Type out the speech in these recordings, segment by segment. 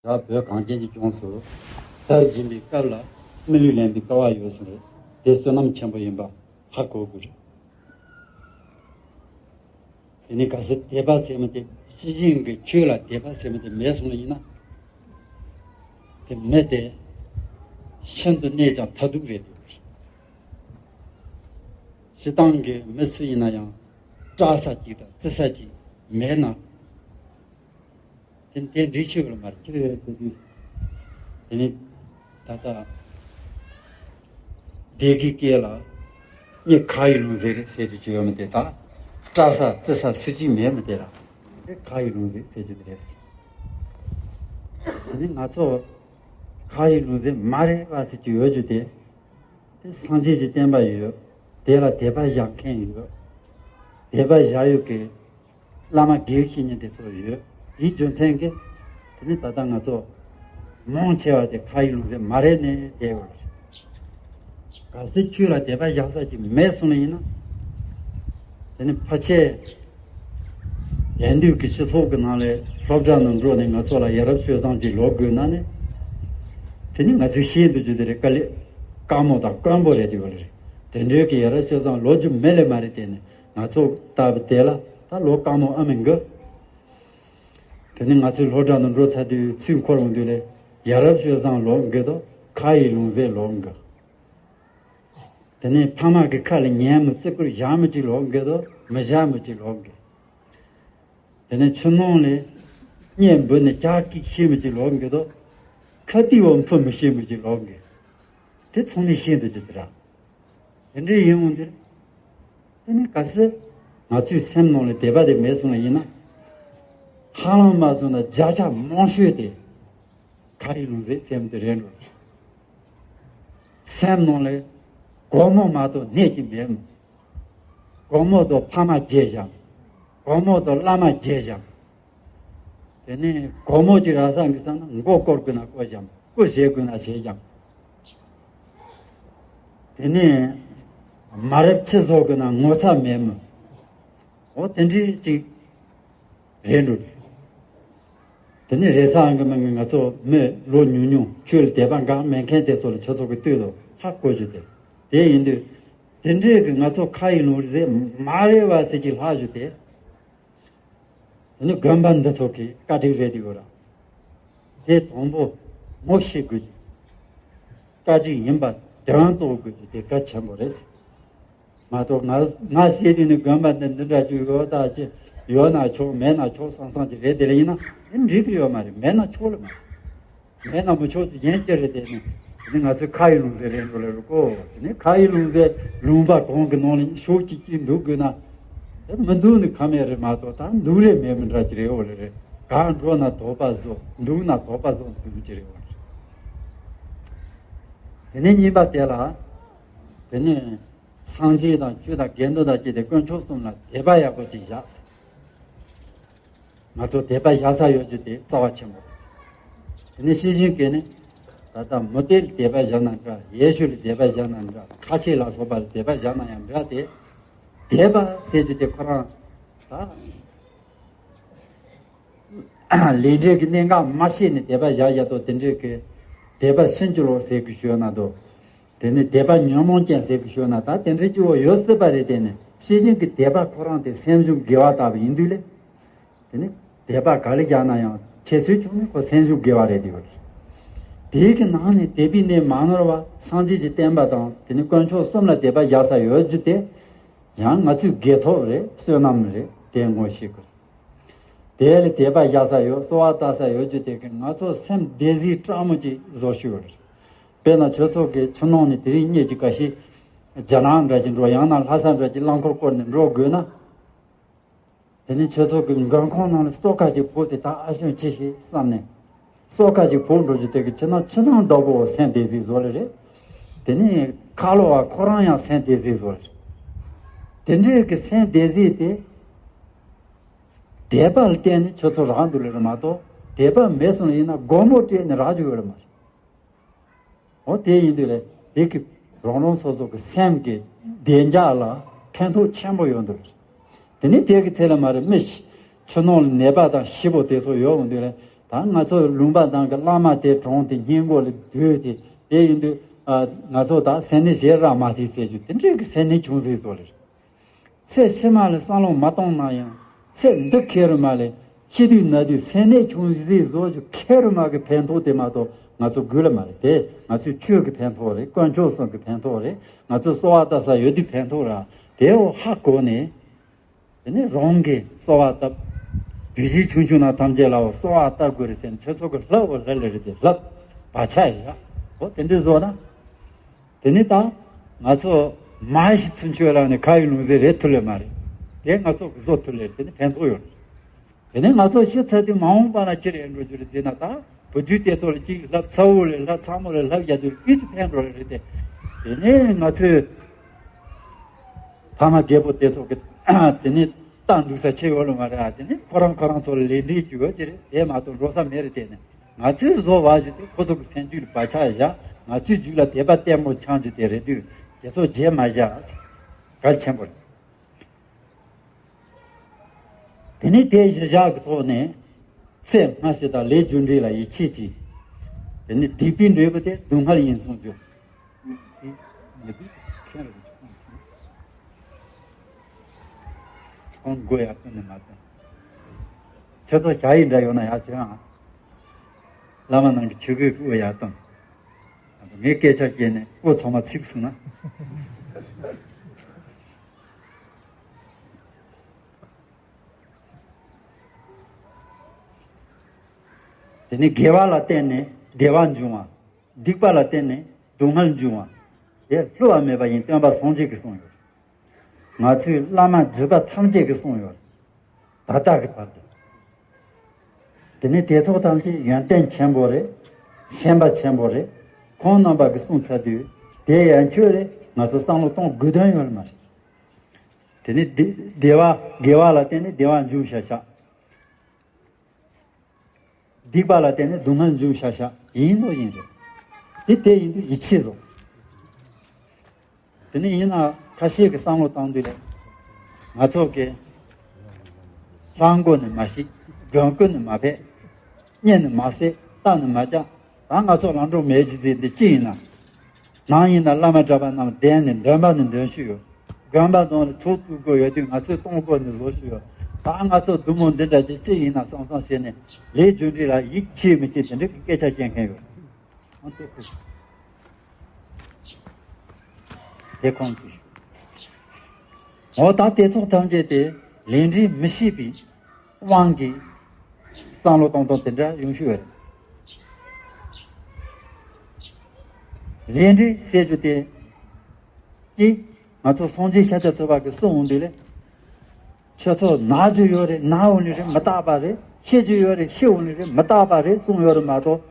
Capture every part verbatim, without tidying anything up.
ད་བོད་གངས་ཅན་གྱི་ལྗོངས་སུ་དར་བཞིན་པའི་སྐབས་ལ་མི་ལུས་ལེན་པའི་སྐལ་བ་ཡོད་ཟེར་རེད། དེ་བསོད་ནམས་ཆེན་པོ་ཡིན་པ་ཧ་གོ་དགོས་རེད། དེ་ནི་གལ་སྲིད་དད་པ་ཟེར་མི་དེ་ཤེས་བཞིན་གྱི་ཆོས་ལ་དད་པ་ཟེར་མི་དེ་མེད་སོང་བ་ཡིན་ན། དེ་མི་དེ་ཤིན་ཏུ་གནས་ཀྱང་མཐའ་སྡུག་རེད་འདུག་སྤྱི་བཏང་གི་མི་སུ་ཡིན་ན་ཡང་སྐྲག་ས་གཅིག་དང་བརྩི་ས་གཅིག་མེད་ན། དེ་དེ་འགྲིག་ཆོས་ལ་མ་རེད་ཁྱོད་ཡོད་དེ་དུས། དེ་ནི་ད་ལྟ་སྡེ་དགེ་སྐད་ལ་སྙིང་ཁ་ཡི་ལུང་ཟེར་ཟེར་གྱི་ཡོད་མི་དེ་དག་སྐྲག་ས་བརྩི་ས་སུ་གཅིག་མེད་མི་དེ་ལ་དེ་ཁ་ཡི་ལུང་ཟེར་ཟེར་གྱི་དེ་རེད། དེ་ནི་ང་ཚོ་ཁ་ཡི་ལུང་ཟེར་མ་རེད་པ་ཟེར་གྱི་ཡོད་རྒྱུ་དེ། དེ་སངས་རྒྱས་ཀྱི་བསྟན་པ་ཡོད། དེ་ལ་དད་པ་བཞག་མཁན་ཡོད། དད་པ་བཞག་ཡོད་ཀྱི་བླ་མ་དགེ་བའི་བཤེས་གཉེན་དེ་ཚོ་ཡོད། དེའི་རྒྱུ་མཚན་གྱིས་དེ་ནི་ད་ལྟ་ང་ཚོ་མང་ཆེ་བ་དེ་ཁ་ཡི་ལུང་ཟེར་མ་རེད་ནས་བསྡད་ཡོད་རེད། གལ་སྲིད་ཆོས་ལ་དད་པ་བཞག་ས་ཅིག་མེད་སོང་ནི་ཡིན་ན། དེ་ནི་ཕལ་ཆེར་དེང་དུས་ཀྱི་སྤྱི་ཚོགས་ཀྱི་ནང་ལ་སློབ་གྲྭ་ནང་འགྲོ་ནས་ང་ཚོ་ལ་ཡ་རབས་སྤྱོད་བཟང་ཅིག་ལོག་དགོས་ན་ནི། དེ་ནི་ང་ཚོས་ཤེས་འདུག་རྒྱུ་དེ་རེད། དཀའ་ལས་དཀའ་མོ་དང་དཀོན་པོ་རེད་དེ་བ་ལ་རེད། དེ་འདྲའི་གི་ཡ་རབས་སྤྱོད་བཟང་ལོག་རྒྱུ་མེད་ལས་མ་རེད། དེ་ནི་ང་ཚོ་ལྟ་བུ་དེ་ལ་ད་ལོག་དཀའ་མོ་ཨ་མི་འགི། དེ་ནི་ང་ཚོས་སློབ་གྲྭ་ནང་འགྲོ་ཚར་དུས་ཚུར་འཁོར་འོང་དུས་ལས་ཡ་རབས་སྤྱོད་བཟང་ལོག་འགི་དང་ཁ་ཡི་ལུང་ཟེར་ལོག་འགི། དེ་ནས་ཕ་མ་གི་ཁ་ལ་ཉན་མི་བརྩི་བཀུར་བཞག་མི་ཅིག་ལོག་འགི་དང་མི་བཞག་མི་ཅིག་ལོག་འགི། དེ་ནས་ཆུ་ནང་ལ་གཉེར་འབུད་ནས་ཇག་སྐྱེལ་ཤེས་མི་ཅིག་ལོག་འགི་དང་ཁ་ཏི་བ་འཕུ་མི་ཤེས་མི་ཅིག་ལོག་འགི། དེ་ཚང་མས་ཤེས་འདུག་ཅི་དེ་ར། དེ་འདྲ་ཡིན་འོང་དེ། དེ་ནི་གལ་སྲིད་ང་ཚོའི་སེམས་ནང་ལ་དད་པ་དེ་མེད་སོང་བ་ཡིན་ན། ཧ་ལམ་མ་སོང་ན་བརྒྱ་ཆ་མང་ཤོས་དེ་ཁ་ཡི་ལུང་ཟེར་སེམས་དེ་རེད་འགྲོ། སེམས་ནང་ལ་སྒོར་མོ་མ་གཏོགས་གནས་ཀྱི་མེད་མོད། སྒོར་མོ་དང་ཕ་མ་བརྗེད་བཞག་སྒོར་མོ་དང་བླ་མ་བརྗེད་བཞག་དེ་ནས་སྒོར་མོ་ཅིག་རག་ས་འགི་ས་ན་མགོ་སྐོར་དགོས་ན་སྐོར་བཞག་སྐུ་བཞེས་དགོས་ན་བཞེས་བཞག་དེ་ནས་མ་རབས་ཆུ་བཟོ་དགོས་ན་ངོ་ཚ་མེད་མོད། འོ་དེ་འདྲའི་ཅིག་རེད་འགྲོ། དེ་ནས་རེས་གཟའ་ཨང་གི་མིང་གི་ང་ཚོ་མི་ལོ་ཉུང་ཉུང་ཆོས་ལ་དད་པ་འགག་མེད་མཁན་དེ་ཚོ་ལ་ཆོས་ཚོགས་ཀྱི་ལྟོས་དང་ཧ་གོ་རྒྱུ་དེ། དེ་ཡིན་དུས་དེ་འདྲའི་གི་ང་ཚོ་ཁ་ཡི་ལུང་ཟེར་མ་རེད་བ་ཚིག་གཅིག་ལྷག་རྒྱུ་དེ། དེ་ནི་དགོན་པ་འདི་ཚོ་གི་བཀའ་དྲིན་རེད་དེ་ཡོད་ར། དེ་དང་པོ་ངོ་ཤེས་དགོས་རྒྱུ། བཀའ་དྲིན་ཡིན་པ་དོན་རྟོགས་དགོས་རྒྱུ་དེ་གལ་ཆེན་པོ་རེད། མ་གཏོགས་ང་ང་ཤེས་དུས་ནི་དགོན་པ་འདི་འདི་འདྲ་ཅིག་ཡོད་ད་ཅི་ཡོད་ན་ཆོག་མེད་ན་ཆོག་བསམ་བསམ་ཅིག་རེད། དེ་ལ་ཡིན་ན་འདི་འགྲིག་གི་ཡོད་མ་རེད། མེད་ན་ཆོག་ལ་མ་རེད། མེད་ན་མི་ཆོག་དེ་ཡན་ཅི་རེད། དེ་ནི་དེ་ནི་ང་ཚོའི་ཁ་ཡི་ལུང་ཟེར་རེད་འགྲོ་ལེ་རུ་གོ། དེ་ནི་ཁ་ཡི་ལུང་ཟེར་ལུང་པ་གང་གི་ནང་ལ་ཤོག་ཅིག་ཅིག་འདུག་དགོས་ན་དེ་མི་འདུག་ནི་ཁ་མེད་རེད་མ་གཏོགས་ད་འདུག་རེད་མེད་མི་འདྲ་ཅིག་རེད་འོ་རེད་རེད། གང་འགྲོ་ན་དོགས་པ་བཟོ་འདུག་ན་དོགས་པ་བཟོ་འདུག་ཅིག་རེད་འོ་རེད། དེ་ནས་གཉིས་པ་དེ་ལ་དེ་ནས་སངས་རྒྱས་དང་ཆོས་དང་དགེ་འདུན་དང་བཅས་ཏེ་དཀོན་མཆོག་གསུམ་ལ་དད་པ་ཡག་པོ་ཅིག་བཞག་ཟེར། ང་ཚོ་དད་པ་བཞག་ས་ཡོད་རྒྱུ་དེ་རྩ་བ་ཆེན་པོ་རེད། དེ་ནས་ཤེས་བཞིན་གྱིས་ནི་ད་ལྟ་མུ་སྟེགས་ལ་དད་པ་བཞག་ན་འདྲ། ཡེ་ཤུ་ལ་དད་པ་བཞག་ན་འདྲ། ཁ་ཆེ་ལ་སོགས་པ་ལ་དད་པ་བཞག་ན་ཡང་འདྲ་སྟེ། དད་པ་ཟེར་རྒྱུ་དེ་ཁོ་རང་ད། ལས་འབྲས་ཀྱི་གནད་འགག་མ་ཤེས་ནས་དད་པ་བཞག་བཞག་དོ་དེ་འདྲའི་གི་དད་པ་ཕྱིན་ཅི་ལོག་ཟེར་གི་ཞོན་ན་དོ། དེ་ནི་དད་པ་ཉོན་མོངས་ཅན་ཟེར་གི་ཞོན་ན་ད་དེ་འདྲའི་སྐྱེ་བོ་ཡོད་སྲིད་པ་རེད། དེ་ནི་ཤེས་བཞིན་གྱི་དད་པ་ཁོ་རང་དེ་སེམས་བྱུང་དགེ་བ་ལྟ་བུ་ཡིན་དུས་ལས། དེ་ནི་དད་པ་ག་ལ་བཞག་ན་ཡང་ཁྱད་ཆོས་བྱུང་ནས་ཁོ་སེམས་བྱུང་དགེ་བ་རེད་དེ་ཡོད་རེད། དེའི་གི་ནང་ནས་དད་པའི་གནས་མ་ནོར་བ་སངས་རྒྱས་ཀྱི་བསྟན་པ་དང་དེ་ནི་དཀོན་མཆོག་གསུམ་ལ་དད་པ་བཞག་ས་ཡོད་རྒྱུ་དེ། ཡང་ང་ཚོའི་དགེ་ཐོབ་རེད། བསོད་ནམས་རེད། དེ་ངོ་ཤེས་དགོས། དེ་ལ་དད་པ་བཞག་ས་ཡོད། གསོལ་བ་བཏབ་ས་ཡོད་རྒྱུ་དེ་གི་ང་ཚོ་སེམས་བདེ་སྲིད་སྤྲང་མོ་ཅིག་བཟོ་ཤུགས་རེད། དཔེར་ན་ཁྱོད་ཚོ་གི་ཆུ་ནང་ནས་དེ་རིང་གཉིད་ཀྱི་ཀ་ཤི་རྒྱ་ནག་འདྲ་ཅིག་འགྲོ། ཡང་ན་ལྷ་ས་འདྲ་ཅིག་རླངས་འཁོར་བསྐོར་ནས་འགྲོ་དགོས་ན། དེ་ནས་ཁྱོད་ཚོ་གི་མགོན་ཁང་ནང་ལ་སོ་ཁ་ཅིག་བུད་དེ་ད་ཨ་ཞང་ཅི་ཞིག་བསམ་ནས། སོ་ཁ་ཅིག་བུད་འགྲོ་རྒྱུ་དེ་གི་ཕྱི་ནང་ཕྱི་ནང་བདག་པོ་སེམས་བདེ་སྲིད་བཟོ་ལེ་རེད། དེ་ནས་ཁ་ལོ་བ་ཁོ་རང་ཡང་སེམས་བདེ་སྲིད་བཟོ་ལེ་རེད། དེ་འདྲའི་གི་སེམས་བདེ་སྲིད་དེ། དད་པ་ལ་བརྟེན་ནས་ཁྱོད་ཚོ་རག་འདུག་ལེ་རེད་མ་གཏོགས་དད་པ་མེད་སོང་ལེ་ཡིན་ན་སྒོར་མོ་སྤྲད་ནས་རག་རྒྱུ་ཡོད་ལེ་མ་རེད། འོ་དེ་ཡིན་དུས་ལས་དེ་གི་རང་རང་སོ་སོ་གི་སེམས་ཀྱི་བདེ་འཇགས་ལ་ཕན་ཐོགས་ཆེན་པོ་ཡོང་དུས་ལས། དེ་ནི་དེ་གི་ཚེ་ལ་མ་རེད་མི་ཤི་ཆུ་ནང་ལ་ནད་པ་དང་ཤི་བོ་དེ་ཚོ་ཡོང་དུས་ལས། ད་ ད་ང་ཚོ་ལུང་པ་དང་གི་བླ་མ་དེ་གྲོངས་ཏེ་སྙན་གོ་ལ་སྡོད་དེ་དེ་ཡིན་དུས། ང་ཚོ་ད་སེམས་ནི་ཞེ་ར་མ་དེ་ཟེར་རྒྱུ་དེ་འདྲའི་གི་སེམས་ནི་ཆུང་ཟིག་བཟོ་ལེར། ཚེ་ཕྱི་མ་ལ་བསམ་བློ་མ་གཏོང་ན་ཡང་ཚེ་འདི་ཁེ་རུ་མ་ལས་ཤི་དུས་ན་དུས་སེམས་ནི་ཆུང་ཟིག་བཟོ་རྒྱུ་ཁེ་རུ་མ་གི་ཕན་ཐོགས་དེ་མ་གཏོགས་ང་ཚོ་དགོས་ལ་མ་རེད། དེ་ང་ཚོའི་ཆོས་ཀྱི་ཕན་ཐོགས་རེད། དཀོན་མཆོག་གསུམ་གྱི་ཕན་ཐོགས་རེད། ང་ཚོ་གསོལ་བ་བཏབ་ས་ཡོད་དུས་ཕན་ཐོགས་ར། དེའོ་ཧ་གོ་ནས། དེ་ནས་རང་གིས་གསོལ་བ་བཏབ། སྒྲིབ་བྱེད་ཆུང་ཆུང་རྣམས་ཐམས་ཅད་ལའོ་གསོལ་བ་བཏབ་དགོས་རེད་ཟེར་ནས་ཁྱོད་ཚོ་གི་ལྷབ་འོ་ལྷབ་ལེ་རེད་དེ་ལྷབ། བག་ཆགས་བཞག་འོ་དེ་འདྲ་བཟོ་ན། དེ་ནས་ད་ང་ཚོ་མ་ཤི་ཚུན་ཆོད་ལ་ནི་ཁ་ཡི་ལུང་ཟེར་རེད་ཐུ་ལེ་མ་རེད། དེ་ང་ཚོ་གི་བཟོ་ཐུ་ལེ་རེད། དེ་ནི་ཕན་ཐོགས་ཡོད་རེད། དེ་ནས་ང་ཚོ་ཤི་ཚར་དུས་མ་འོངས་པ་ན་ཅི་རེད་འགྲོ་རྒྱུ་རེད་ཟེར་ན། ད་བུ་རྒྱུད་དེ་ཚོ་ལ་གཅིག་ལྷབ། ཚ་བོ་ལས་ལྷབ། ཚ་མོ་ལས་ལྷབ་རྒྱག་དུས་ཨི་ཙི་ཕན་འགྲོ་རེད་དེ། དེ་ནས་ང་ཚོས་ཕ་མ་རྒད་པོ་དེ་ཚོ་གི་དེ་ནས་ལྟ་འདུག་ས་ཆེ་ཡོད་ལོ་མ་རེད་ཨ། དེ་ནས་ཁོ་རང་ཁོ་རང་ཚོ་ལ་ལས་འབྲས་རྒྱུ་ཡོད་ཅི་རེད། དེ་མ་གཏོགས་འགྲོ་ས་མེད་རེད། དེ་ནས་ང་ཚོས་བཟོ་བ་ཞིག་དེ་ཁོ་ཚོ་གི་སེམས་རྒྱུད་ལ་བག་ཆགས་བཞག་ང་ཚོའི་རྒྱུད་ལ་དད་པ་ལྟད་མོ་འཆང་རྒྱུ་དེ་རེད་དུས་དེ་ཚོ་བརྗེད་མ་བཞག་གལ་ཆེན་པོ་རེད། དེ་ནས་དེ་གཞི་བཞག་གི་ཐོག་ནས་ཚེ་སྔ་ཕྱི་དང་ལས་རྒྱུ་འབྲས་ལ་ཡིད་ཆེས་གྱིས། དེ་ནས་སྡིག་པའི་འབྲས་བུ་དེ་སྡུག་བསྔལ་ཡིན་གསུངས་རྒྱུ། ཁོང་མགོ་ཡར་བཏོན་ནས་མ་བཏོན། ཁྱོད་ཚོ་ཞ་ཡི་འདྲ་ཡོད་ན་ཡག་ཅིག་ཨང་། བླ་མ་རྣམས་ཀྱིས་ཆོས་གོས་ཀྱི་དབུ་ཡར་བཏོན། ངས་སྐད་ཆ་བཤད་ནས་དབུ་ཚང་མ་ཚིག་སོང་ན། དེ་ནས་དགེ་བ་ལ་བརྟེན་ནས་བདེ་བ་འབྱུང་བ། སྡིག་པ་ལ་བརྟེན་ནས་སྡུག་བསྔལ་འབྱུང་བ། དེ་བསླུ་བ་མེད་པ་ཡིན་སྟོན་པ་སངས་རྒྱས་ཀྱིས་གསུངས་ཡོད། ང་ཚོའི་བླ་མ་བརྒྱུད་པ་ཐམས་ཅད་ཀྱིས་གསུངས་ཡོད། ད་ལྟ་གི་བར་དུ། དེ་ནས་དེ་ཚོ་ཐམས་ཅད་ཡོན་ཏན་ཆེན་པོ་རེད། ཤན་པ་ཆེན་པོ་རེད། ཁོང་རྣམ་པ་གིས་གསུངས་ཚར་དུས་དེ་ཡན་ཆོད་རེད། ང་ཚོ་བསམ་བློ་གཏོང་དགོས་དོན་ཡོད་མ་རེད། དེ་ནས་བདེ་བདེ་བ་དགེ་བ་ལ་བརྟེན་ནས་བདེ་བ་འབྱུང་ཤག་ཤག་སྡིག་པ་ལ་བརྟེན་ནས་སྡུག་བསྔལ་འབྱུང་ཤག་ཤག་ཡིན་ནོ་ཡིན་རེད། དེ་དེ་ཡིན་དུས་ཡིད་ཆེས་བཟོ། དེ་ནས་ཡིན་ན་ཁ་ཤས་ཀྱི་བསམ་བློ་བཏང་དུས་ལས། ང་ཚོ་གི་ལྷ་མགོ་ནས་མ་ཤི། དགོན་སྐུ་ནས་མ་ཕེབས། གཉེན་ནས་མ་བསད། རྟ་ནས་མ་བཅག་ད་ང་ཚོ་ལམ་འགྲོ་མེད་ཀྱི་ཟེར་འདི་ཅི་ཡིན་ན། ནང་ཡིན་ན་བླ་མ་གྲྭ་པ་རྣམས་གདན་ནས་འདོན་པ་ནས་འདོན་ཤུགས་ཡོད། དགོན་པ་ནང་ལ་ཚོགས་བཙུགས་དགོས་ཡོད་དུས་ང་ཚོས་གཏོང་དགོས་ནས་བཟོ་ཤུགས་ཡོད། ད་ང་ཚོ་བདུད་མོ་འདི་འདྲ་ཅིག་ཅི་ཡིན་ན་བསམ་བསམ་བྱས་ནས་ལས་རྒྱུ་འབྲས་ལ་ཡིད་ཆེས་མི་ཆེས་དེ་འདྲ་གི་སྐད་ཆ་བཤད་མཁན་ཡོད། ཨང་དེ་ཁུ། དེ་ཁོང་གིས། འོ་ད་དེ་ཚོ་ཐམས་ཅད་དེ་ལས་འབྲས་མི་ཤེས་པའི་དབང་གིས་བསམ་བློ་གཏོང་སྟངས་དེ་འདྲ་ཡོང་ཤོས་རེད། ལས་འབྲས་ཟེར་རྒྱུ་དེ་གཅིག་ང་ཚོ་སངས་རྒྱས་ཤཱཀྱ་ཐུབ་པ་གིས་གསུངས་འོང་དུས་ལས། ཁྱོད་ཚོ་ན་རྒྱུ་ཡོད་རེད། ན་འོང་ནི་རེད། མི་རྟག་པ་རེད། ཤི་རྒྱུ་ཡོད་རེད། ཤི་འོང་ནི་རེད། མི་རྟག་པ་རེད་གསུངས་ཡོད་རེད་མ་གཏོགས།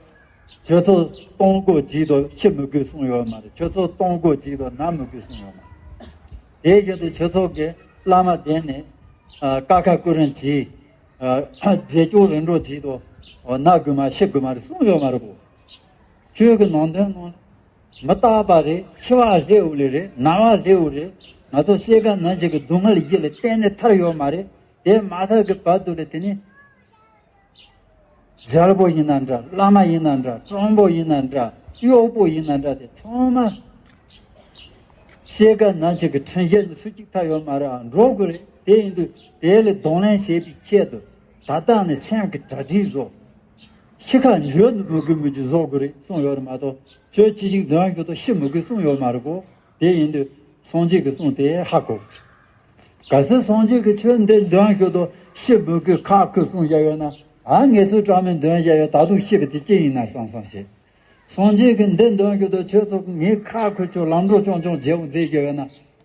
ཁྱོད་ཚོ་གཏོང་དགོས་བགྱིད་དོ་ཤི་མི་དགོས་གསུངས་ཡོད་མ་རེད། ཁྱོད་ཚོ་གཏོང་དགོས་བགྱིད་དོ་ན་མི་དགོས་གསུངས་ཡོད་མ་རེད། དེ་བཞིན་དུ་ཁྱོད་ཚོ་གི་བླ་མ་བསྟེན་ནས་ཀ་ཁ་སྐུ་རིམ་གྱིས་རྗེས་སྐྱོང་རིམ་གྲོ་བགྱིད་དོ་ན་དགོས་མ་ཤི་དགོས་མ་རེད་གསུངས་ཡོད་མ་རེད་གོ། ཆོས་ཀྱི་ནང་དོན་ནང་མི་རྟག་པ་རེད། འཆི་བ་སླེབས་འོང་ནི་རེད། ན་བ་སླེབས་འོང་རེད། ང་ཚོ་སྐྱེ་རྒ་ན་འཆི་གི་སྡུག་བསྔལ་ཡིད་ལ་གཏན་ནས་ཐར་ཡོད་མ་རེད། དེ་མ་ཐར་གི་བར་དུ་ལ་དེ་ནི་རྒྱལ་པོ་ཡིན་ན་འདྲ། བླ་མ་ཡིན་ན་འདྲ། གྲོང་པོ་ཡིན་ན་འདྲ། གཡོག་པོ་ཡིན་ན་འདྲ། དེ་ཚང་མ་སྐྱེ་རྒ་ན་འཆི་གི་འཁྲུལ་གཞི་ནི་སུ་གཅིག་ཐར་ཡོད་མ་རེད། ཨ་འགྲོ་དགོས་རེད། དེ་ཡིན་དུས་དེ་ལ་གདོང་ལེན་བྱེད་པའི་ཆེད་དུ་ད་ལྟ་ནས་སེམས་ཀྱི་གྲ་སྒྲིག་བཟོ། ཤི་ཁ་འཇོལ་ནི་མི་དགོས་མི་རྒྱུ་བཟོ་དགོས་རེད་གསུངས་ཡོད་རེད་མ་གཏོགས། ཁྱོད་ཅི་ཞིག་འདོན་རྒྱུ་དང་ཤི་མི་དགོས་གསུངས་ཡོད་མ་རེད་གོ། དེ་ཡིན་དུས་སངས་རྒྱས་ཀྱི་གསུང་དེ་ཧ་གོ། གལ་སྲིད་སངས་རྒྱས་ཀྱིས་ཁྱོད་འདི་འདོན་རྒྱུ་དང་ཤི་མི་དགོས་ཁག་ཁུར་གསུངས་བཞག་ཡོད་ན། ཨ་ངེད་ཚོའི་གྲངས་མེད་འདོན་བཞག་ཡོད། ད་དུང་ཤི་བ་དེ་ཅི་ཡིན་ན་བསམ་བསམ་བྱེད། སངས་རྒྱས་ཀྱིས་འདི་འདོན་རྒྱུ་དང་ཁྱོད་ཚོ་ངས་ཁག་ཁུར་ཆོག་ལམ་འགྲོ་རྐྱང་རྐྱང་བརྗེ་པོ་མཛད་བཞག་ཡོད་ན།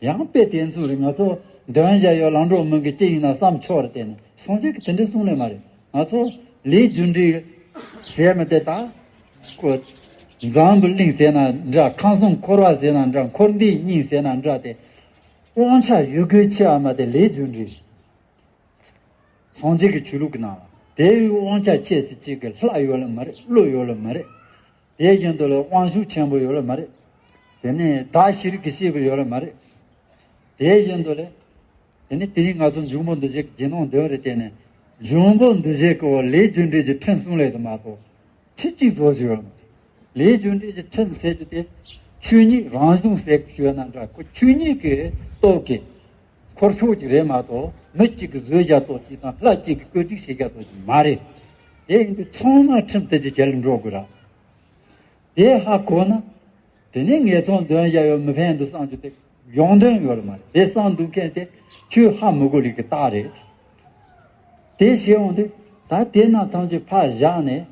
ཡང་དཔེ་དེ་ཚོ་རེད། ང་ཚོ་འདོན་བཞག་ཡོད་ལམ་འགྲོ་མི་དགོས་ཅི་ཡིན་ན་བསམ་ཆོག་རེད། དེ་ནི་སངས་རྒྱས་ཀྱིས་དེ་འདྲ་གསུངས་ནས་མ་རེད། ང་ཚོ་ལས་རྒྱུ་འབྲས་ཟེར་མི་དེ་དང་། ཁོ། འཛམ་བུ་གླིང་ཟེར་ན་འདྲ། ཁམས་གསུམ་འཁོར་བ་ཟེར་ན་འདྲ། འཁོར་འདས་གཉིས་ཟེར་ན་འདྲ་སྟེ། དབང་ཆ་ཡོད་དགུའི་ཆེ་བ་མ་དེ་ལས་རྒྱུ་འབྲས་རེད། སངས་རྒྱས་ཀྱི་ཆོས་ལུགས་ཀྱི་ནང་ལ་དེ་ཡི་དབང་ཆ་ཆེ་ཟེར་གཅིག་གི་ལྷ་ཡོད་ལ་མ་རེད། ཀླུ་ཡོད་ལ་མ་རེད། དེ་བཞིན་དུ་ལ་དབང་ཕྱུག་ཆེན་པོ་ཡོད་ལ་མ་རེད། དེ་ནས་བདག་ཤེས་རིག་གི་སྐྱེས་བུ་ཡོད་ལ་མ་རེད། དེ་བཞིན་དུ་ལ། དེ་ནས་དེ་རིང་ང་ཚོ་འབྱུང་པོ་འདུ་བྱེད་ཀྱི་རྒྱུ་ནོར་འདོན་རེ་བལྟས་ནས། འབྱུང་པོ་འདུ་བྱེད་ཀྱི་ལས་རྒྱུ་འབྲས་ཀྱི་ཁྲིམས་གསུམ་ལས་དུ་མ་གཏོགས་ཁྲིམས་གཅིག་བཟོ་རྒྱུ་ཡོད་མ་རེད། ལས་རྒྱུ་འབྲས་ཀྱི་ཁྲིམས་ཟེར་རྒྱུ་དེ་ཆོས་ཉིད་རང་གཞུང་ཟེར་ཞུ་ན་འདྲ། ཁོ་ཆོས་ཉིད་ཀྱི་སྟོབས་ཀྱིས་འཁོར་ཆོག་ཅིག་རེད་མ་གཏོགས་མི་གཅིག་གིས་བཟོས་བཞག་སྟོབས་ཅིག་དང་ལྷ་གཅིག་གིས་བཀོད་སྒྲིག་བྱེད་བཞག་སྟོབས་ཅིག་མ་རེད། དེ་ཡིན་དུས་ཚང་མ་ཁྲིམས་དེ་གྱི་རྒྱལ་ལ་འགྲོ་དགོས་ར། དེ་ཧ་གོ་ན། དེ་ནས་ངན་སོང་འདོན་བཞག་ཡོད་མི་ཕན་འདུག་བསམ་རྒྱུ་དེ་ཡོང་དོན་ཡོད་མ་རེད། དེ་བསམ་འདུག་མཁན་དེ་ཆོས་ཧ་མི་གོ་ལི་གི་རྟགས་རེད། དེ་བྱེད་འོང་དུས་ད་དེ་རྣམས་ཐམས་ཅད་ཕར་བཞག་ནས་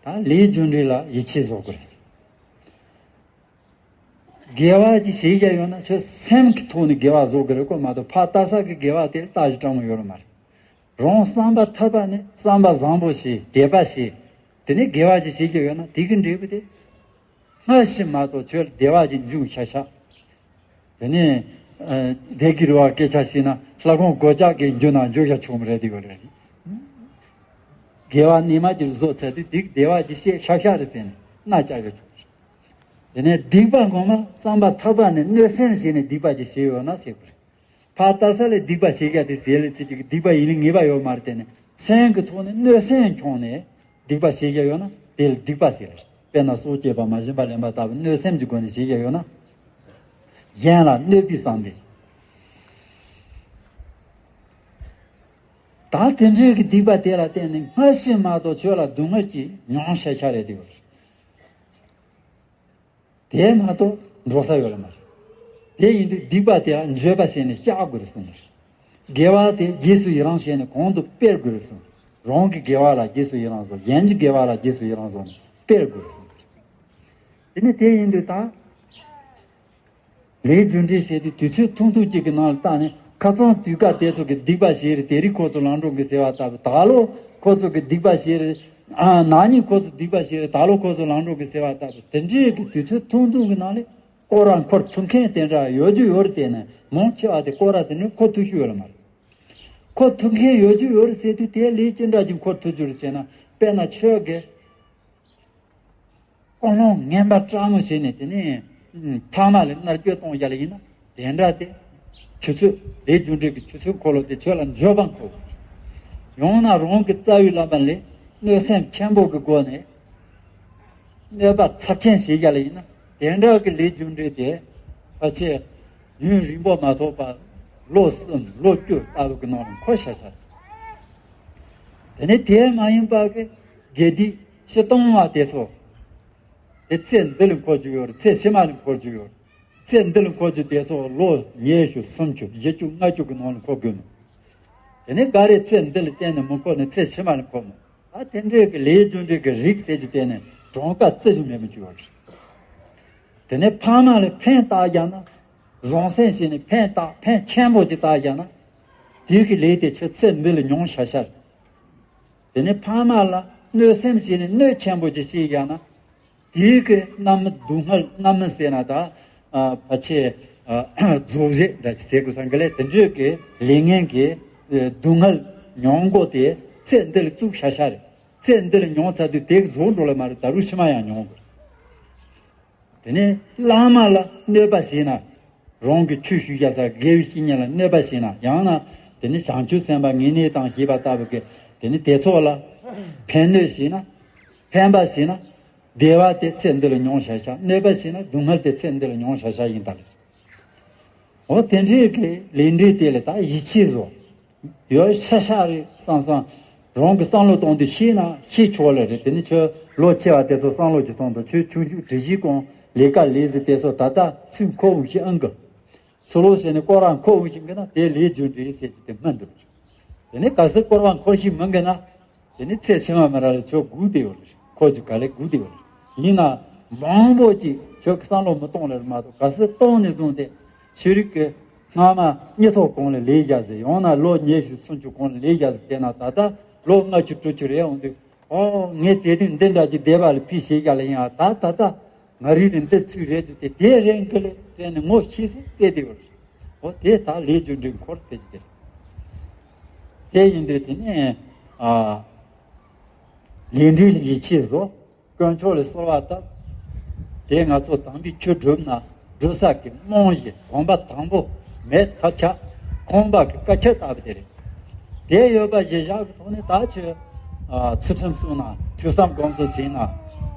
ད་ལས་རྒྱུ་འབྲས་ལ་ཡིད་ཆེས་བཟོ་དགོས་རེད། དགེ་བ་ཅིག་བྱེད་བཞག་ཡོད་ན་ཁྱོད་སེམས་ཀྱི་ཐོག་ནས་དགེ་བ་བཟོ་དགོས་རེད་ཀོ་མ་གཏོགས་ཕར་ལྟ་ས་གི་དགེ་བ་དེ་ལ་ལྟ་རྒྱུ་སྤྲང་མོ་ཡོད་མ་རེད། རང་བསམ་པ་ཐག་པ་ནས་བསམ་པ་བཟང་པོ་བྱེད། དད་པ་བྱེད། དེ་ནས་དགེ་བ་ཅིག་བྱེད་ཀྱི་ཡོད་ན་དེ་གི་འབྲས་བུ་དེ་སྔར་བཞིན་མ་གཏོགས་ཁྱོད་ལ་བདེ་བ་ཅིག་འབྱུང་ཤག་ཤག་དེ་ནས་ཨ་བདེ་གི་རུ་བ་སྐད་ཆ་བཤད་ན་ལྷ་ཁང་སྒོ་ལྕགས་ཀྱི་འགྱུར་ན་འགྱུར་ཡ་ཆོག་མི་རེད་དེ་ག་རེད། དགེ་བ་ནི་མ་ཅིག་བཟོ་ཚར་དུས་དེ་གི་བདེ་བ་ཅིག་བཤད་ཤག་ཤག་རེད་ཟེར་ནས་མནའ་བཅག་གི་ཆོག་མི་རེད། དེ་ནས་སྡིག་པ་ངོ་མ་བསམ་པ་ཐག་པ་ནས་གནོད་སེམས་བྱས་ནས་སྡིག་པ་ཅིག་བྱས་ཡོད་ན་ཟེར་དགོས་རེད། ཕར་ལྟ་ས་ལས་སྡིག་པ་བྱེད་ཡ་དེ་ཟེར་ལས་ཚིག་གཅིག་གི་སྡིག་པ་ཡིན་ལས་ངེས་པ་ཡོད་མ་རེད། དེ་ནི་སེམས་ཀྱི་ཐོག་ནས་གནོད་སེམས་བྱུང་ནས་སྡིག་པ་བྱེད་ཡ་ཡོད་ན་དེ་ལ་སྡིག་པ་ཟེར། དཔེར་ན་སྲོག་བཅད་པ་མ་བྱིན་པ་ལེན་པ་ལྟ་བུ་གནོད་སེམས་ཀྱི་སྒོ་ནས་བྱེད་ཡ་ཡོད་ན་གཞན་ལ་གནོད་པའི་བསམ་པས། ད་དེ་འདྲའི་གི་སྡིག་པ་དེ་ལ་བརྟེན་ནས་སྔར་བཞིན་མ་གཏོགས་ཁྱོད་ལ་སྡུག་བསྔལ་གྱིས་མྱོང་ཤ་ཤ་རེད་དེ་བར། དེ་མ་གཏོགས་འགྲོ་ས་ཡོད་ལ་མ་རེད། དེ་ཡིན་དུས་སྡིག་པ་དེ་ལ་འགྱོད་པ་བྱས་ནས་བཤགས་དགོས་རེད་གསུངས་པ་རེད། དགེ་བ་དེ་རྗེས་སུ་ཡི་རང་བྱས་ནས་གོང་དུ་སྤེལ་དགོས་རེད་གསུངས། རང་གི་དགེ་བ་ལ་རྗེས་སུ་ཡི་རང་བཟོ། གཞན་གྱི་དགེ་བ་ལ་རྗེས་སུ་ཡི་རང་བཟོ་ནས་སྤེལ་དགོས་རེད་གསུངས་པ་རེད། དེ་ནི་དེ་ཡིན་དུས་ད། ལས་རྒྱུ་འབྲས་ཟེར་དུས་དུས་ཚོད་ཐུང་ཐུང་གཅིག་གི་ནང་ལ་བལྟས་ནས་ཁ་སང་དུས་སྐབས་དེ་ཚོ་གི་སྡིག་པ་བྱས་རེད། དེ་རིང་ཁོ་ཚོ་ལམ་འགྲོ་གི་ཟེར་བ་ལྟ་བུ། ད་ལོ་ཁོ་ཚོ་གི་སྡིག་པ་བྱས་རེད། ཨ་ན་ནིང་ཁོ་ཚོ་སྡིག་པ་བྱས་རེད། ད་ལོ་ཁོ་ཚོ་ལམ་འགྲོ་གི་ཟེར་བ་ལྟ་བུ། དེ་འདྲའི་གི་དུས་ཚོད་ཐུང་ཐུང་གི་ནང་ལ་སྐོར་ར་འཁོར་ཐུབ་མཁན་དེ་འདྲ་ཡོད་རྒྱུ་ཡོད་རེད། དེ་ནས་མང་ཆེ་བ་དེ་སྐོར་ར་དེ་འདྲ་འཁོར་ཐུབ་རྒྱུ་ཡོད་ལ་མ་རེད། འཁོར་ཐུབ་མཁན་ཡོད་རྒྱུ་ཡོད་རེད་ཟེར་དུས་དེ་ལས་ཅི་འདྲ་ཅིག་འཁོར་ཐུབ་རྒྱུ་རེད་ཟེར་ན། དཔེར་ན་ཆོས་གི་ཀུན་སློང་ངན་པ་སྤྲང་མོ་བྱས་ནས་དེ་ནས་ཐ་མ་ལ་མནར་གཅོད་གཏོང་ཡ་ལ་ཡིན་ན་དེ་འདྲ་དེ་ཆུ་ཚོད་ལས་རྒྱུ་འབྲས་ཀྱི་ཆུ་ཚོད་འཁོར་ལོ་དེ་ཆོས་ལ་འགྱོད་པ་འཁོར། ཡང་ན་རང་གི་རྩ་བའི་བསླབ་པ་ལས་གནོད་སེམས་ཆེན་པོ་གི་སྒོ་ནས་གནོད་པ་ཚབས་ཆེན་བྱེད་ཡ་ལ་ཡིན་ན་དེ་འདྲ་གི་ལས་རྒྱུ་འབྲས་དེ་ཕལ་ཆེར་ཡུན་རིང་པོ་མ་ཐོགས་པར་ལོ་གསུམ་ལོ་བཅུ་ལྟ་བུ་གི་ནང་ལ་འཁོར་ཤ་ཤ། དེ་ནས་དེ་མ་ཡིན་པ་གི་དགེ་སྡིག་སྤྱི་སྟོང་བ་དེ་ཚོ། དེ་ཚེ་འདི་ལ་འཁོར་རྒྱུ་ཡོད་རེད། ཚེ་ཕྱི་མ་ལ་འཁོར་རྒྱུ་ཡོད་རེད། ཚེ་འདི་ལ་འཁོར་རྒྱུ་དེ་ཚོ་ལོ་ཉི་ཤུ་སུམ་ཅུ་བཞི་བཅུ་ལྔ་བཅུ་གི་ནང་ལ་འཁོར་དགོས་ནོ། དེ་ནས་ག་རེ་ཚེ་འདི་ལ་བརྟེན་ནས་མི་འཁོར་ནས་ཚེ་ཕྱི་མ་ལ་འཁོར་མོ། ད་དེ་འདྲའི་གི་ལས་རྒྱུ་འབྲས་ཀྱི་རིགས་ཟེར་རྒྱུ་དེ་ནས་གྲངས་ཀ་རྩི་རྒྱུ་མེད་མི་བཅུག་བ་རེད། དེ་ནས་ཕ་མ་ལ་ཕན་བཏགས་རྒྱག་ན། བཟང་སེམས་བྱས་ནས་ཕན་བཏགས་ཕན་ཆེན་པོ་ཅིག་བཏགས་རྒྱག་ན། དེའི་གི་ལས་དེ་ཆོས་ཚེ་འདི་ལ་མྱོང་ཤ་ཤ་རེད། དེ་ནས་ཕ་མ་ལ་གནོད་སེམས་བྱས་ནས་གནོད་ཆེན་པོ་ཅིག་བྱས་ཡང་ན། དེའི་གི་རྣམ་སྨིན་སྡུག་བསྔལ་རྣམ་སྨིན་ཟེར་ན་ད། ཨ་ཕལ་ཆེར་ཨ་རྫོགས་བྱེད་འདྲ་ཅིག་ཟེར་དགོས་ས་འགི་ལས་དེ་འདྲའི་གི་ལས་ངན་གི་ཨ་སྡུག་བསྔལ་མྱོང་སྒོ་དེ་ཚེ་འདི་ལ་བཙུགས་ཤ་ཤ་རེད། ཚེ་འདི་ལ་མྱོང་ཚར་དུས་དེ་གི་རྫོགས་འགྲོ་ལ་མ་རེད། ད་རུང་ཕྱི་མ་ཡང་མྱོང་དགོས། དེ་ནས་བླ་མ་ལ་གནོད་པ་བྱས་ན། རང་གི་ཆོས་ཞུ་བྱ་ས་དགེ་བའི་བཤེས་གཉེན་ལ་གནོད་པ་བྱས་ན། ཡང་ན་དེ་ནི་བྱང་ཆུབ་སེམས་དཔའ་ངེས་གནས་དང་ཞེས་པ་ལྟ་བུ་གི་དེ་ནི་དེ་ཚོ་ལ་ཕན་གནོད་བྱས་ན། ཕན་པ་བྱས་ན། བདེ་བ་དེ་ཚེ་འདི་ལ་མྱོང་བྱ་བྱ། གནོད་པ་བྱས་ན་སྡུག་བསྔལ་དེ་ཚེ་འདི་ལ་མྱོང་བྱ་བྱ་ཡིན་ད་ལ། འོ་དེ་འདྲའི་གི་ལས་འབྲས་དེ་ལ་ད་ཡིད་ཆེས་བཟོ། ཡོད་ཤ་ཤ་རེད་བསམ་བསམ། རང་གི་བསམ་བློ་གཏོང་དུས་ཤེས་ན་ཤེས་ཆོག་ལེ་རེད། དེ་ནི་ཁྱོད་ལོ་ཆེ་བ་དེ་ཚོ་བསམ་བློ་ཅིག་གཏོང་དང་། ཁྱོད་ཆུང་ཆུང་སྒྲིག་གཞི་གང་ལས་ཀ་ལས་ཟིན་དེ་ཚོ་ད་ལྟ་ཚུར་འཁོར་འོང་ཤེས་ཨང་གི། ཚུར་ལོག་བྱས་ནས་སྐོར་ར་འཁོར་འོང་ཤེས་གི་ན་དེ་ལས་རྒྱུ་འབྲས་ཟེར་གྱི་དེ་སྨིན་འདུག་དེ་ནི་གལ་སྲིད་སྐོར་བ་འཁོར་ཤེས་མིན་གི་ན། དེ་ནི་ཚེ་ཕྱི་མ་མི་ར་ལ་ཁྱོད་སྒུག་བསྡད་ཡོད་རེད། འཁོར་རྒྱུ་ག་ལེ་སྒུག་བསྡད་ཡོད་རེད། ཡིན་ན་མང་པོ་ཅིག་ཁྱོད་ཀྱི་བསམ་བློ་མི་གཏོང་ལེ་རེད་མ་གཏོགས། གལ་སྲིད་གཏོང་ནས་བཟུང་སྟེ་ཤེས་རིག་གི་སྔ་མ་གཉིད་ཐོག་གོང་ལ་ལས་བཞག་ཟེར། ཡང་ན་ལོ་ཉི་ཤུ་སུམ་ཅུ་གོང་ལ་ལས་བཞག་ཟེར། དེ་ན་ད་ལྟ་ལོ་ལྔ་བཅུ་དྲུག་ཅུ་རེད་འོང་དུས། ཨོ་ངས་དེ་དུས་འདི་འདྲ་ཅིག་བསྡད་པ་ལ་ཕི་བྱེད་རྒྱ་ལ་ཡིན་ཨ། ད་ད་ལྟ་ང་རིག་ནས་འདི་ཚུལ་རེད་དུ་དེ་དེ་རེད་འགི་ལེ་དྲན་ནས་ངོ་ཤེས་སེ་བཙལ་བསྡད་ཡོད་རེད། ཨོ་དེ་ད་ལས་རྒྱུ་འབྲས་འཁོར་ཟེར་གྱི་དེ་རེད། དེ་ཡིན་དུས་དེ་ནས་ཨ་ལས་འབྲས་ལ་ཡིད་ཆེས་བཟོ། དཀོན་མཆོག་ལ་གསོལ་བ་བཏབ། དེ་ང་ཚོ་དམ་པའི་ཆོས་སྒྲུབ་ན་སྒྲུབ་ས་གི་རྨང་གཞི་གོམ་པ་དང་པོ་མེ་ཐབ་ཆག་ཁང་པ་གི་ཀ་ཁྱབ་ལྟ་བུ་དེ་རེད། དེ་ཡོད་པ་གཞིར་བཞག་གི་ཐོག་ནས་ད་ཁྱོད་ཚུལ་ཁྲིམས་སྲུང་ན། ཐོས་བསམ་སྒོམ་གསུམ་བྱས་ན།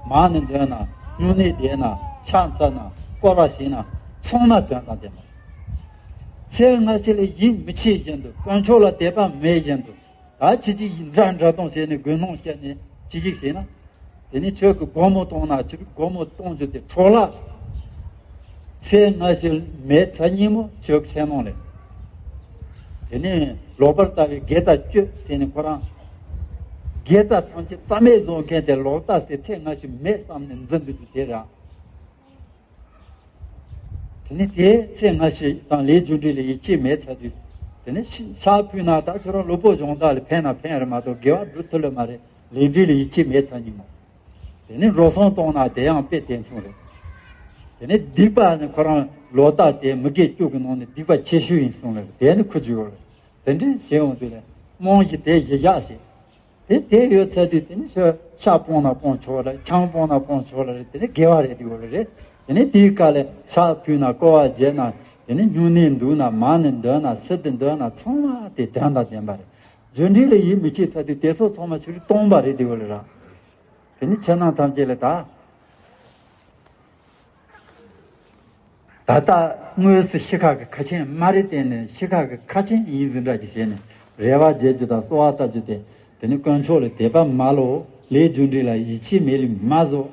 མང་ནས་འདོན་ན། སྨྱུང་གནས་བསྡད་ན། ཕྱག་འཚལ་ན། སྐོར་བ་བྱས་ན། ཚང་མ་དོན་དང་ལྡན་པ་རེད། ཚེ་སྔ་ཕྱི་ལ་ཡིད་མི་ཆེས་བཞིན་དུ། དཀོན་མཆོག་ལ་དད་པ་མེད་བཞིན་དུ། ད་ཁྱེད་ཀྱིས་འདྲ་འདྲ་གཏོང་བྱས་ནས་དགོས་སྣང་བཤད་ནས་ཅི་ཞིག་བྱས་ན། དེ་ནི་ཁྱོད་ཀྱི་སྒོར་མོ་གཏོང་ན་ཁྱོད་ཀྱི་སྒོར་མོ་གཏོང་རྒྱུ་དེ་འཕྲོ་བརླག་རེད། ཚེ་སྔ་ཕྱི་མེད་ཚར་ཉིན་མོ་ཁྱོད་ཀྱི་སེམས་ནང་ལས། དེ་ནི་ལོག་པར་ལྟ་བའི་དགེ་རྩ་སྤྱོད་ཟེར་ནས་ཁོ་རང་། དགེ་རྩ་ཐམས་ཅད་རྩ་མེད་བཟོ་མཁན་དེ་ལོག་ལྟ་ཟེར། ཚེ་སྔ་ཕྱི་མེད་བསམ་ནས་འཛིན་འདུག་རྒྱུ་དེ་རེད། དེ་ནི་དེའི་ཚེ་སྔ་ཕྱི་དང་ལས་རྒྱུ་འབྲས་ལ་ཡིད་ཆེས་མེད་ཚར་དུས། དེ་ནི་ཕྱག་ཕུལ་ན་ད་ཁྱོད་རང་ལུས་པོ་གཞན་དག་ལ་ཕན་ན་ཕན་རེད་མ་གཏོགས་དགེ་བ་སྒྲུབ་ཐུབ་ལེ་མ་རེད། ལས་འབྲས་ལ་ཡིད་ཆེས་མེད་ཚར་ཉིན་མོ། དེ་ནི་འགྲོ་སོང་གཏོང་ན་དེ་ཡང་དཔེ་དེ་མཚུངས་རེད། དེ་ནི་སྡིག་པ་ནི་ཁོ་རང་ལོག་ལྟ་དེ་མི་དགེ་བཅུ་གི་ནང་ནས་སྡིག་པ་ཆེ་ཤོས་ཡིན་གསུངས་ལེ་རེད། དེ་ནི་ཁུ་བྱུག་ཡོད་རེད། དེ་འདྲ་བྱས་ཡོང་དུས་ལ་རྨང་གཞི་དེ་གཞི་བཞག་བྱས། དེ་དེ་ཡོད་ཚར་དུས་དེ་ནི་ཤ་ཤ་སྤོང་ན་སྤོང་ཆོག་ལ། ཆང་སྤོང་ན་སྤོང་ཆོག་ལ་རེད། དེ་ནི་དགེ་བ་རེད། དེ་ཡོད་རེད། དེ་ནི་དེའི་སྐབས་ལ་ཕྱག་ཕུལ་ན་སྐོར་བ་བྱས་ན། དེ་ནི་སྨྱུང་གནས་འདུག་ན། མང་ནས་འདོན་ན། སུ་དེ་འདོན་ན་ཚང་མ་དེ་དོན་དང་ལྡན་པ་རེད། རྒྱུ་འབྲས་ལ་ཡིད་མི་ཆེས་ཚར་དུས་དེ་ཚོ་ཚང་མ་ཆུ་རུ་གཏོང་བ་རེད། དེ་ཡོད་རེད་ར། དེ་ནི་ཕྱི་ནང་ཐམས་ཅད་ལ་ད། ད་ལྟ་དངོས་སུ་ཤི་ཁ་གི་ཁ་ཆེམས་མ་རེད། བལྟས་ནས་ཤི་ཁ་གི་ཁ་ཆེམས་ཡིན་ཟིན་འདྲ་ཅིག་བྱས་ནས་རེ་བ་བརྗེད་རྒྱུ་དང་གསོལ་བ་བཏབ་རྒྱུ་དེ། དེ་ནི་དཀོན་མཆོག་ལ་དད་པ་མ་ལོག་ལས་རྒྱུ་འབྲས་ལ་ཡིད་ཆེས་མེད་ལས་མ་བཟོ།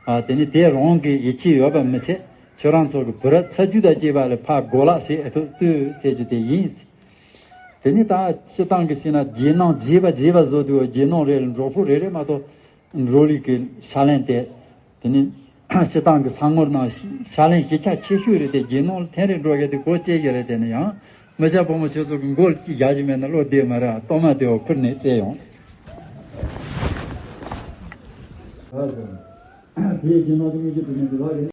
ཨ། དེ་ནི་དེ་རང་གི་ཡིད་ཆེས་ཡོད་པ་མི་ཚད། ཁྱོད་རང་ཚོ་གི་བུ་རབས་ཚ་རྒྱུད་དང་བཅས་པ་ལ་ཕར་གོ་ལག་ཞིག་ཨེ་ཐུབ་ལྟོས་ཟེར་རྒྱུ་དེ་ཡིན། དེ་ནི་ད་སྤྱི་བཏང་གི་བྱས་ན་རྒྱལ་ནང་རྒྱས་པ་རྒྱས་པ་བཟོ་དུས་རྒྱལ་ནང་རེ་ལ་འབྲོག་ཕུག་རེ་རེ་མ་གཏོགས། འབྲོག་ལུག་གི་ཕྱག་ལེན་དེ། དེ་ནི་སྤྱི་བཏང་གི་ས་ངོར་ནང་ཕྱག་ལེན་ཤེས་བྱ་ཆེ་ཤོས་རེད་དེ། རྒྱལ་ནང་ལ་ཐེངས་རེ་འགྲོ་གི་དེ་གོ་ཆེ་ཞིག་རེད། དེ་ནི་ཡང་མི་སྐྱ་ཕོ་མོ་ཆོས་ཚོགས་ཀྱི་མགོ་ལ་ཅིག་བཞག་གི་མེད་ན་བློ་བདེ་མ་རེད། གཏོར་མ་དེ་བ་ཁུར་ནས་བཙལ་ཡོང་། དེའི་རྒྱུ་ནོར་དངོས་ཀྱི་དུས་ནས་འདི་ལགས་རེད།